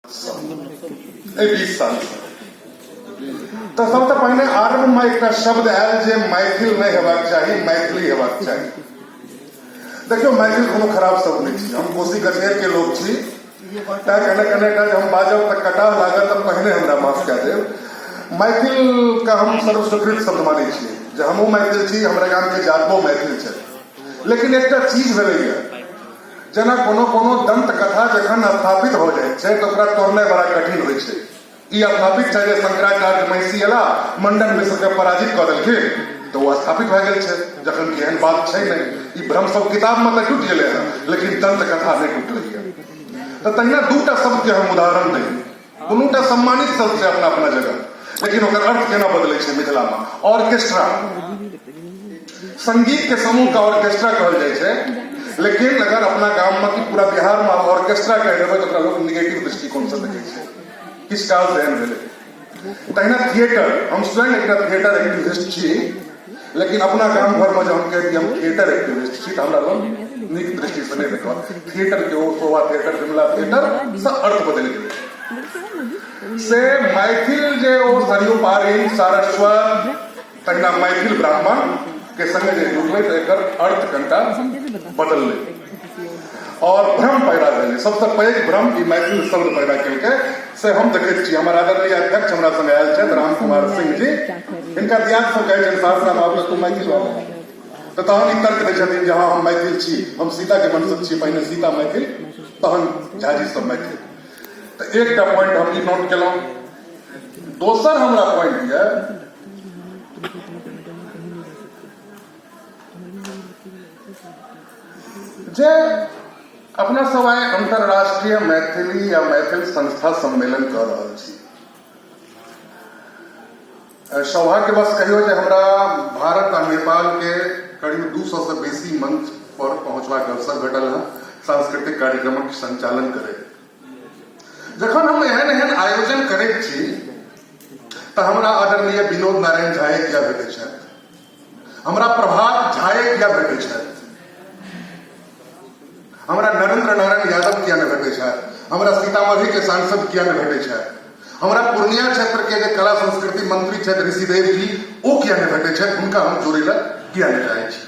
एहि 20 सालसँ। तऽ सबसँ पहिने आरम्भमे एकटा शब्द आयल जे मैथिल नहि हेबाक चाही, मैथिली हेबाक चाही। देखियौ, मैथिल कोनो खराब शब्द नहि छी। हम कोसी कछेर के लोक छी, तैं कने कने टा जे हम बाजब तऽ कटाव लागत, तऽ पहिने हमरा माफ कए देब। मैथिल के हम सर्वस्वीकृत शब्द मानै छियै, जे हमहूँ मैथिल छी, हमरा गाम के जातबो मैथिल छै। लेकिन एकटा चीज भेलैया, जेना कोनो कोनो दंत कथा जखन स्थापित भऽ जाइत छै तऽ ओकरा तोड़नाइ बड़ा कठिन होइ छै। ई स्थापित छै जे शंकराचार्य महिषी एला, मंडन मिश्र के पराजित कऽ देलखिन, तऽ ओ स्थापित भए गेल छै, जखन कि एहन बात छै नहि। ई भ्रम सब किताब मे तऽ टूटि गेलै हँ, लेकिन दंत कथा नहि टूटलै। तऽ तहिना दूटा शब्द के हम उदाहरण दै, दुनूटा सम्मानित शब्द छै अपना अपना जगह, लेकिन ओकर अर्थ केना बदलै छै। मिथिला मे ऑर्केस्ट्रा, संगीत के समूह के ऑर्केस्ट्रा कहल जाइ छै, लेकिन अगर अपना गाम में कि पूरा बिहार में ऑर्केस्ट्रा कहि देबै तऽ ओकरा लोक निगेटिव दृष्टिकोण से देखै छै। किछु काल से एहन भेलै। तहिना थिएटर, हम स्वयं एकटा थिएटर एक्टिविस्ट छी, लेकिन अपना गाम घर में जब हम कहै हम थिएटर एक्टिविस्ट छी तऽ हमरा लोग नीक दृष्टि से नहि देखत। थिएटर के ओ शोभा थिएटर, विमला थिएटर से अर्थ बदलि गेलै। से मैथिल जे ओ सरयू पारी सारस्वत, तहिना मैथिल ब्राह्मण के संगे जे जुड़लै तऽ एकर अर्थ कनिटा बदललै और भ्रम पैदा भेलै। सबसँ पैघ भ्रम ई मैथिल शब्द पैदा केलकै, से हम देखैत छी। हमर आदरणीय अध्यक्ष हमरा संगे आयल छथि, राम कुमार सिंह जी। हिनका दियाद सब कहै छनि, सहरसा बाबू तू मैथिल भऽ गेल, तऽ तहन ई तर्क दै छथिन जे हँ, हम मैथिल छी, हम सीता के वंशज छी, पहिने सीता मैथिल तहन झाजी सब मैथिल। तऽ एकटा पॉइंट हम ई नोट केलहुँ। दोसर हमरा पॉइंट यऽ जे अपना सब आइ अंतरराष्ट्रीय मैथिली या मैथिल संस्था सम्मेलन कऽ रहल छी। सौभाग्यवश कहियो जे हमरा भारत आ नेपाल के करीब 200 से बेसी मंच पर पहुंचबाक अवसर भेटल हँ सांस्कृतिक कार्यक्रमक संचालन करे। जखन हम एहन एहन आयोजन करैत छी तऽ हमरा आदरणीय विनोद नारायण झा किया भेटै छथि, हमरा प्रभात झा किया भेटै छथि, हमरा नरेंद्र नारायण यादव किया नहि भेटै छथि, हमरा सीतामढ़ी के सांसद किया नहि भेटै छथि, हमरा पूर्णिया क्षेत्र के जे कला संस्कृति मंत्री छथि ऋषिदेव जी, ओ किया नहि भेटै छथि, हुनका हम जोड़ै लए किया नहि चाहै छी?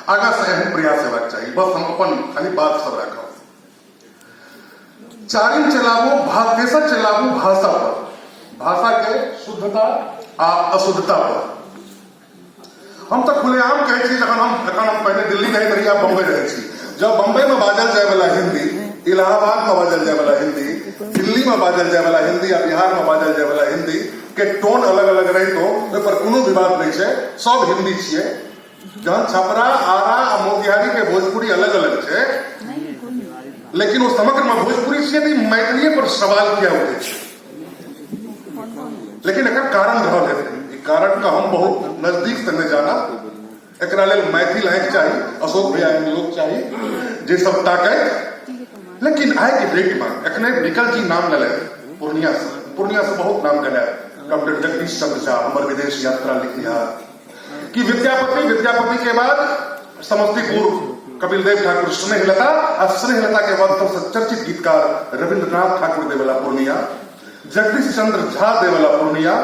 आगाँ से एहन प्रयास हेबाक चाही। बस हम अपन खाली बात सब राखब। चारिम चलाबू, तेसर चलाबू भाषा पर, भाषा के शुद्धता आ अशुद्धता पर। हम तऽ खुलेआम कहै छी, जखन हम पहिने दिल्ली रहैत रही, आब बम्बई रहै छी, जब बम्बई में बाजल जाय वाला हिंदी, इलाहाबाद में बाजल जाय वाला हिंदी, दिल्ली में बाजल जाय वाला हिंदी आ बिहार में बाजल जाय वाला हिंदी के टोन अलग अलग रहितो ओहि पर कोनो विवाद नहि छै, सब हिंदी छियै। जहन छपरा, आरा आ मोतिहारी के भोजपुरी अलग अलग छै, लेकिन ओ समग्र में भोजपुरी छियै, तऽ मैथिलीए पर सवाल किया उठै छै? लेकिन एकर कारण रहल हेतै। ई कारण के हम बहुत नजदीक से नहि जानब। एकरा लेल मैथिल आँखि चाही, अशोक भैया एहन लोक चाही जे सब ताकत। लेकिन आइ के डेट में एखने निकल जी नाम लेलथि पूर्णिया से, पूर्णिया से बहुत नाम कमायल डॉक्टर जगदीश चंद्र झा, हमर विदेश यात्रा लिखनिहार, कि विद्यापति, विद्यापति के बाद समस्तीपुर कपिलदेव ठाकुर स्नेहलता, आ स्नेहलता के बाद सबसे चर्चित गीतकार रविंद्रनाथ ठाकुर देवला पूर्णिया, जगदीश चंद्र झा देवला पूर्णिया,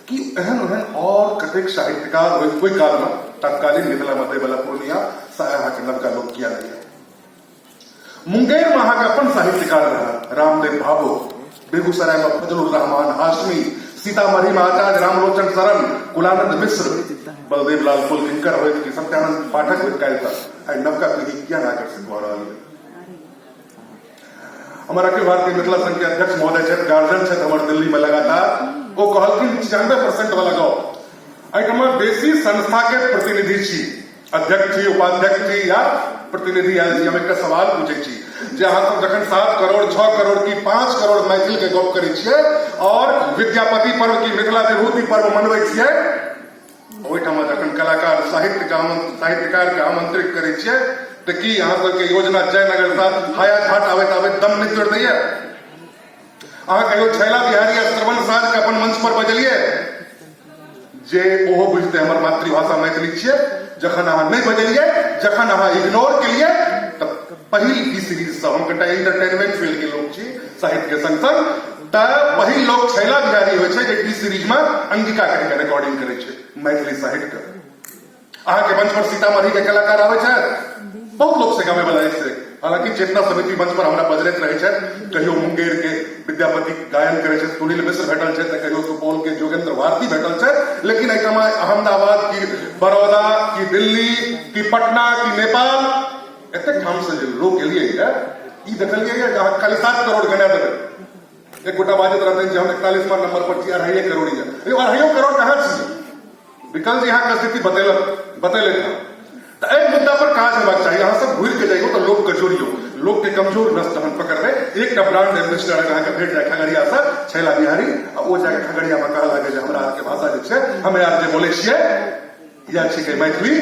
कि एहन एहन और कतेक साहित्यकार ओहि काल में तत्कालीन मिथिला में देवला पूर्णिया से अहाँके नवका लोक किया नहीं? मुंगेर में अहाँके अपन साहित्यकार रहा रामदेव भावो, बेगूसराय में फजलुर रहमान हाशमी, सीतामढ़ी में आचार्य रामलोचन शरण, कुलानंद मिश्र, बलदेव लाल कुलकिंकर होइत कि सत्यानंद पाठक होइत, काल्हि तक आइ नवका पीढ़ी किया नहि आकर्षित भऽ रहल है? हमर अखिल भारतीय मिथिला संघ के अध्यक्ष महोदय छथि, गार्जियन छथि हमर दिल्ली में लगातार, ओ कहलखिन 96% वाला गप। एहिठाम बेसी संस्था के प्रतिनिधि छी, अध्यक्ष छी, उपाध्यक्ष छी या प्रतिनिधि आयल छी। हम एकटा सवाल पूछै छी जे अहाँ सब जखन 7 करोड़, 6 करोड़ की 5 करोड़ मैथिल के गप करै छियै और विद्यापति पर्व की मिथिला विभूति पर्व मनबै छियै, ओहिठाम जखन कलाकार साहित्य के साहित्यकार के आमंत्रित करै छियै, तऽ की अहाँ सबके योजना जयनगर से हाया घाट आबैत आबैत दम नहि तोड़ि दैया? अहाँ कहियो छैला बिहारी या श्रवण साज के अपन मंच पर बजलियै जे ओहो बुझते हमर मातृभाषा मैथिली छियै? जखन अहाँ नहि बजलियै, जखन अहाँ इग्नोर केलियै, तऽ पहिल ई सीरीज से हम कनिटा एंटरटेनमेंट फील्ड के लोक छी, साहित्य के संग संग। तऽ पहिल लोक छैला बिहारी होइ छै जे टी सीरीज मे अंगिका कहि के रिकॉर्डिंग करै छै मैथिली साहित्य के। अहाँके मंच पर सीतामढ़ी के कलाकार आबै छथि, बहुत लोक से गाबै वाला अछि। हालांकि चेतना समिति मंच पर हमरा बजरैत रहै छथि, कहियो मुंगेर के विद्यापति गायन करै छथि सुनील मिश्र भेटल छथि, तऽ कहियो सुपौल के जोगेंद्र भारती भेटल छथि। लेकिन एहिठाम अहमदाबाद की बड़ौदा की दिल्ली की पटना की नेपाल एतेक ठाम से जे लोक एलियै ई देखलियै जे अहाँ खाली 7 करोड़ गना देबै। एक गोटा बाजैत रहतै जे हम 41वां नंबर पर छी, 2.5 करोड़ यऽ। 2.5 करोड़ कहाँ छी? विकल जी अहाँके स्थिति बतेलक बतेलथि हँ। तऽ एहि मुद्दा पर काज हेबाक चाही। अहाँ सब घुरि के जइयौ तऽ लोकके जोड़ियौ, लोकके कमजोर नस जहन पकड़बै, एकटा ब्रांड एम्बेसडर अगर अहाँके भेट जाय खगड़िया से छैला बिहारी, आ ओ जाके खगड़ियामे कहऽ लागै जे हमरा आरके भाषा जे छै, हमे आर जे बोलै छियै इएह छिकै मैथिली,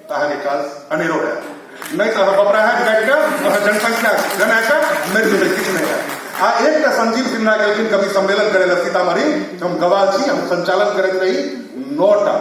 तऽ अहाँके काज अनेरो हैत। नहि तऽ अहाँ बपराहट काटि कऽ अहाँ जनसंख्या गना कऽ मरि जेबै, किछु नहि हैत। आ एकटा संजीव सिन्हा गेलखिन कवि सम्मेलन करै लए सीतामढ़ी, हम गवाह छी, हम संचालन करैत रही। 9टा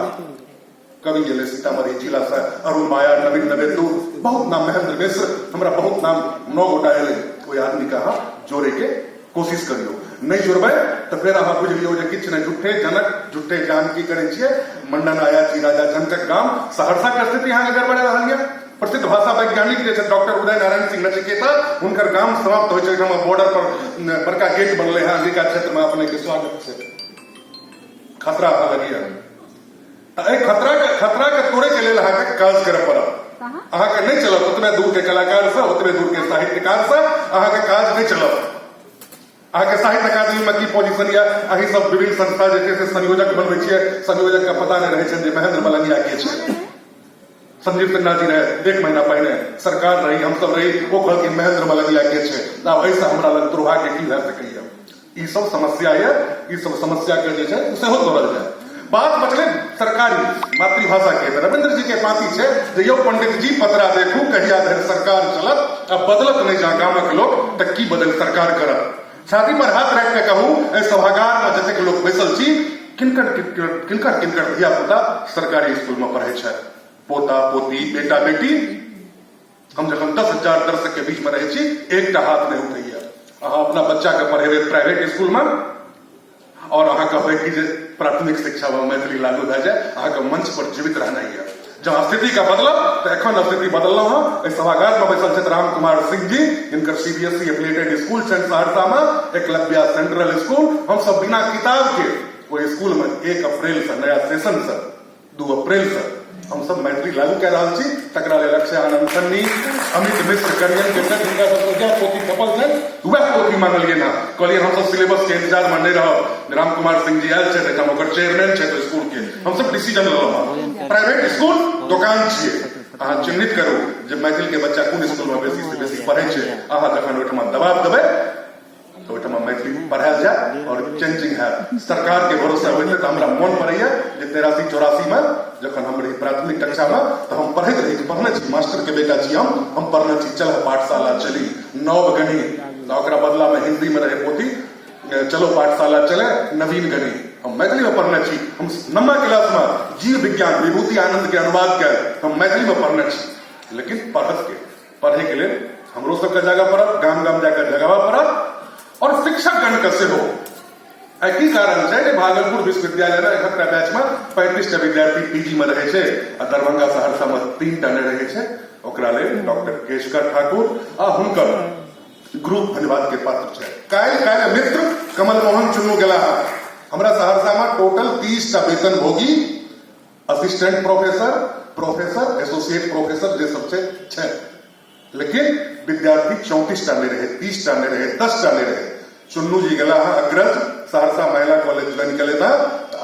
कवि गेलै सीतामढ़ी जिला से, अरुण माया, नवीन नवेन्दु, बहुत नाम, महेंद्र मिश्र, हमरा बहुत नाम, 9 गोटा एलै। ओहि आदमीके अहाँ जोड़ैके कोशिश करियौ, नहि जोड़बै तऽ फेर अहाँ बुझि लियौ जे किछु नहि, झूठे जनक झूठे जानकी करै छियै। मंडन आयाची राजा जनकक गाम सहरसा के स्थिति अहाँके गड़बड़ा रहल यऽ। प्रसिद्ध भाषा वैज्ञानिक जे छथि डॉक्टर उदय नारायण सिंह नचिकेता, हुनकर गाम समाप्त होइ छै। ओहिठाम बॉर्डर पर बड़का गेट बनलै हँ, अंगिका क्षेत्र मे अपने के स्वागत छै। खतरा अहाँ लगैया, तऽ एहि खतरा के तोड़े के लेल अहाँके काज करय पड़त। अहाँके नहि चलत ओतबे दूर के कलाकार से, ओतबे दूर के साहित्यकार से अहाँके काज नहि चलत। अहाँके साहित्य अकादमी में की पोजीशन यऽ? अहीं सब विभिन्न संस्था जे छै से संयोजक बनबै छियै, संयोजक के पता नहि रहै छनि जे महेंद्र मलंगिया के छै। संजीव सिन्हा जी रहे एक महीना पहिने, सरकार रही, हम सब रही, ओ कहलखिन महेंद्र मलंगिया के छै, आब एहिसँ हमरा लग दुर्भाग्य की भए सकैया? ई सब समस्या यऽ, ई सब समस्या के जे छै सेहो तोड़ल जाय। बात बचलै सरकारी मातृभाषा के, तऽ रविन्द्र जी के पाँति छै जे यौ पंडित जी पतरा देखू कहिया धरि सरकार चलत, आ बदलत नहि जा गामक लोक तऽ की बदलि सरकार करत। छाती पर हाथ राखि कऽ कहू, एहि सभागार मे जतेक लोक बैसल छी, किनकर किनकर किनकर धिया पुता सरकारी स्कूल मे पढ़ै छथि? पोता पोती, बेटा बेटी। हम जखन 10,000 दर्शक के बीच में रहै छी, एकटा हाथ नहि उठैया। अहाँ अपना बच्चा के पढ़ेबै प्राइवेट स्कूल में और अहाँ कहबै कि जे प्राथमिक शिक्षा में मैथिली लागू भए जाए, अहाँके मंच पर जीवित रहनाइ यऽ। जँ स्थिति के बदलब तऽ एखन स्थिति बदललहुँ हँ। एहि सभागार में बैसल छथि राम कुमार सिंह जी, जिनकर सीबीएसई एफिलिएटेड स्कूल छनि सहरसा में, एकलव्या सेंट्रल स्कूल। हमसब बिना किताब के ओहि स्कूल में 1 अप्रैल से नया सेशन से 2 अप्रैल से हमसब मैथिली लागू कए रहल छी। तकरा लेल अक्षय आनंद सन्नी, अमित मिश्र करियन के छथि, हिनका सबसँ जएह पोथी छपल छनि वएह पोथी मांगलियनि हँ। कहलियनि हमसब सिलेबस के इंतजार में नहि रहब। राम कुमार सिंह जी आयल छथि एहिठाम, ओकर चेयरमैन छथि स्कूल के। हमसब डिसीजन लेलहुँ हँ, प्राइवेट स्कूल दोकान छियै, अहाँ चिन्हित करू जे मैथिल के बच्चा कोन स्कूल में बेसी से बेसी पढ़ै छै। अहाँ जखन ओहिठमा दबाव देबै तऽ ओहिठमा मैथिली पढ़ायल जाय और चेंजिंग हैत। सरकार के भरोसा होइत तऽ हमरा मोन पड़ैया जे 83 84 में जखन हम रही प्राथमिक कक्षा में तऽ हम पढ़ैत रही, पढ़ने छी, मास्टर के बेटा छी हम पढ़ने छी चल पाठशाला चली नव गणी, तऽ ओकरा बदला में हिंदी में रहे पोथी चलो पाठशाला चले नवीन गणी। हम मैथिली में पढ़ने छी। हम नम्मा क्लास में जीव विज्ञान विभूति आनंद के अनुवाद के हम मैथिली में पढ़ने छी। लेकिन पढ़त के पढ़े के लेल हमरो सबके जागऽ पड़त, गाम गाम जाकर जगाबऽ पड़त और शिक्षकगण के सेहो। आइ की कारण छै जे भागलपुर विश्वविद्यालय में एकटा बैच में 35 टा विद्यार्थी पीजी में रहै छै आ दरभंगा सहरसा में 3 टा नहि रहै छै? ओकरा लेल डॉक्टर केशकर ठाकुर आ हुनकर ग्रुप धन्यवाद के पात्र छै। काल्हि काल्हि मित्र कमल मोहन चुन्नू गेला। हमरा सहरसा में टोटल 30 टा वेतन भोगी assistant professor, professor, associate professor जे सब छै छै, लेकिन विद्यार्थी 34 टा नहि रहे, 30 टा नहि रहे, 10 टा नहि रहे। चुन्नू जी गेला हँ अग्रज, सहरसा महिला कॉलेज ज्वाइन केले था।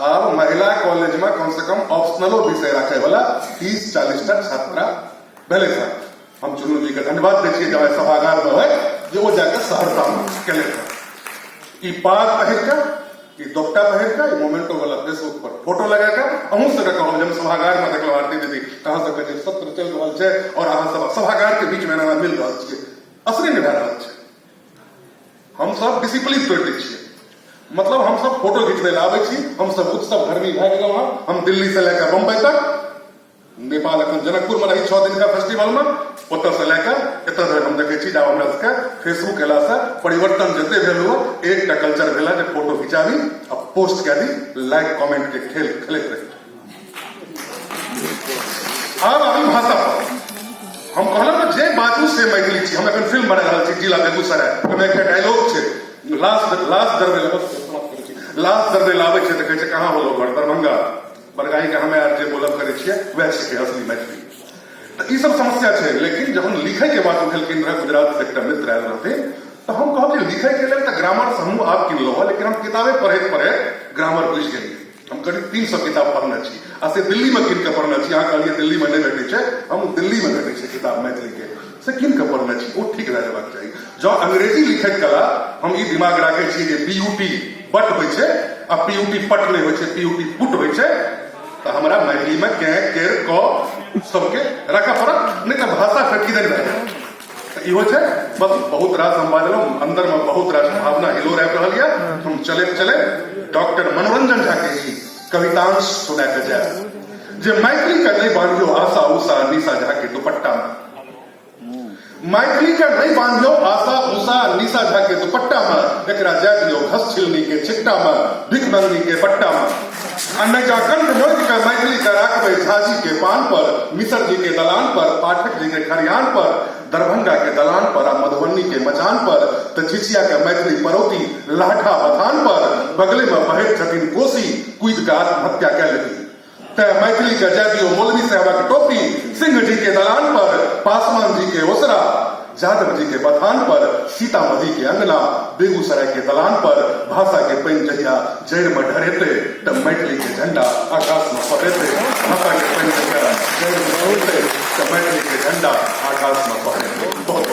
आब महिला कॉलेज में कम से कम ऑप्शनलो विषय राखे वाला 30-40 टा छात्रा भेलै था। हम चुन्नू जी के धन्यवाद दै छियै जे सभागार में होय जे ओ जाके सहरसा में केले था। ई पाग पहिर के, ई दोपटा पहिर के, ई मोमेंटो वाला फेसबुक पर फोटो लगा के अहूँ सबके कहब जे हम सभागार में देखलहुँ आरती दीदी, अहाँ सबके जे सत्र चलि रहल छै और अहाँ सब सभागार के बीच में एना मिल रहल छियै, असली नहि भए रहल छै। हम सब डिसिप्लिन तोड़ि दै छियै। मतलब हम सब फोटो घिचबै लए आबै छी, हम सब उत्सव धर्मी भए गेलहुँ हँ। हम दिल्ली से लए कऽ बम्बई तक नेपाल एखन जनकपुरमे रही 6 दिनका फेस्टिवलमे, ओतऽसँ लए कऽ एतऽ धरि हम देखै छी जे आब हमरा सबके फेसबुक एलासँ परिवर्तन जते भेल हो, एकटा कल्चर भेल जे फोटो खिंचाबी आ पोस्ट कए दी, लाइक कमेंट के खेल खेलैत रही। आब अभी भाषा पर हम कहलहुँ ने जे बाजू से मैथिली छी। हम एखन फिल्म बना रहल छी जिला बेगूसराय, ओहिमे एकटा डायलॉग छै, लाश लाश दरबै लए, बस समाप्त करै छी, लाश दरबै लए आबै छै तऽ कहै छै कहाँ होलो घर, दरभंगा बरगाही के हमे आर जे बोलब करै छियै वएह छिकै असली मैथिली। तऽ ई सब समस्या छै। लेकिन जहन लिखै के बात उठेलखिन रहए, गुजरात से एकटा मित्र आयल रहथिन, तऽ हम कहब जे लिखै के लेल तऽ ग्रामर से हमहूँ आब किनलहुँ हँ, लेकिन हम किताबे पढ़ैत पढ़ैत ग्रामर बुझि गेलियै। हम करीब 300 किताब पढ़ने छी आ से दिल्लीमे कीन कऽ पढ़ने छी। अहाँ कहलियै दिल्लीमे नहि भेटै छै, हम दिल्लीमे भेटै छै किताब मैथिलीके, से कीन कऽ पढ़ने छी, ओ ठीक भए जेबाक चाही। जँ अंग्रेजी लिखैत कला हम ई दिमाग राखै छी जे बी यू टी बट होइ छै आ पी यू टी पट नहि होइ छै, पी यू टी पुट होइ छै, तऽ हमरा मैथिलीमे केँ केर क सबके राखऽ पड़त, नहि तऽ भाषा फेर किदन भए जायत। तऽ इहो छै। बस बहुत रास हम बाजलहुँ, अन्दरमे बहुत रास भावना हिलोर आबि रहल यऽ। हम चलैत चलैत डॉक्टर मनोरंजन झा के ई कवितांश सुना कऽ जायब जे मैथिली के नहि बान्हियो आशा उषा निशा झा के दुपट्टा मे, मैथिली के नहि बान्हियो आशा उषा निशा झा के दुपट्टा मे, एकरा जाय दियौ घस छिलनी के छिट्टा मे, भिख मंगनी के पट्टा मे। आ नहि जा कंठ मोड़ि के मैथिली के राखबै झाजी के पान पर, मिसर जी के दलान पर, पाठक जी के खरिहान पर, दरभंगा के दलान पर आ मधुबनी के मचान पर, तऽ झिझिया के मैथिली पड़ौती लाठा बथान पर, बगले मे बहैत छथिन कोसी, कूदि के आत्महत्या कए लेती। तें मैथिली के जाय दियौ मौलवी साहबक टोपी, सिंह जी के दलान पर, पासवान जी के ओसरा, जादव जी के बथान पर, सीतामढ़ी के अंगना, बेगूसराय के दलान पर, भाषा के पानि जहिया जड़ि मे ढरेतै तऽ मैथिली के झंडा आकाश मे फहरेतै। भाषा के पानि जहिया जड़ि मे ढरेतै तऽ मैथिली के झंडा आकाश मे फहरेतै। बहुत बहुत।